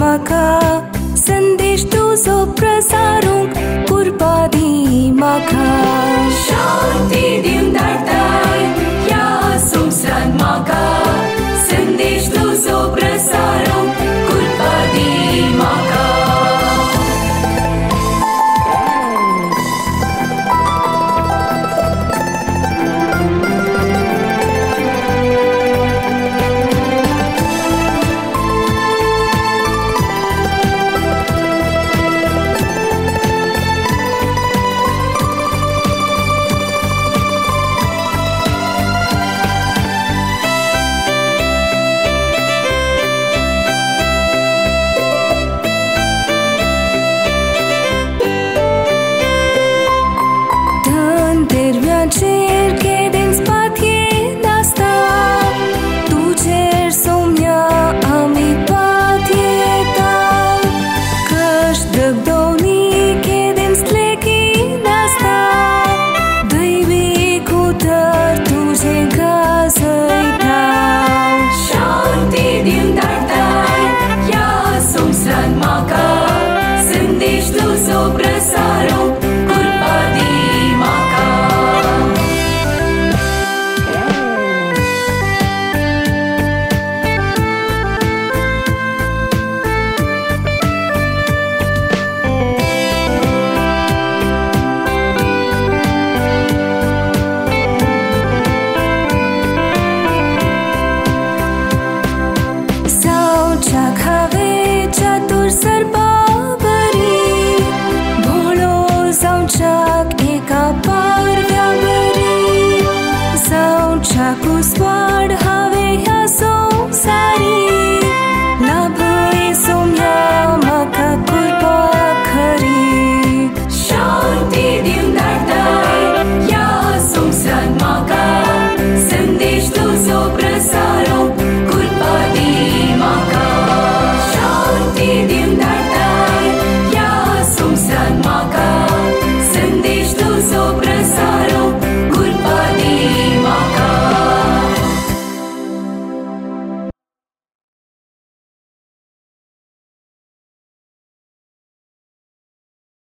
म्हाका, संदेश तुजो प्रसारूंक कुरपा दी म्हाका। शांती दिवन धाडटाय ह्या संवसारांत म्हाका, संदेश तुजो प्रसारूंक कुरपा दी म्हाका। तेरव्याचेर केदेंच पातयेनासता, तुजेर सोम्या आमी पातयेता। कश्ट दगदोनी केदेंच लेगीनासता, दैवीक उतर तुजें गाजयता। शांती दिवन धाडटाय ह्या संवसारांत म्हाका, संदेश तुजो प्रसारूंक कुरपा दी म्हाका। जावच्याक हांवें चातूर सर्पा बरी, भोळो जावच्याक एका पारव्या बरी। जावच्याक उजवाड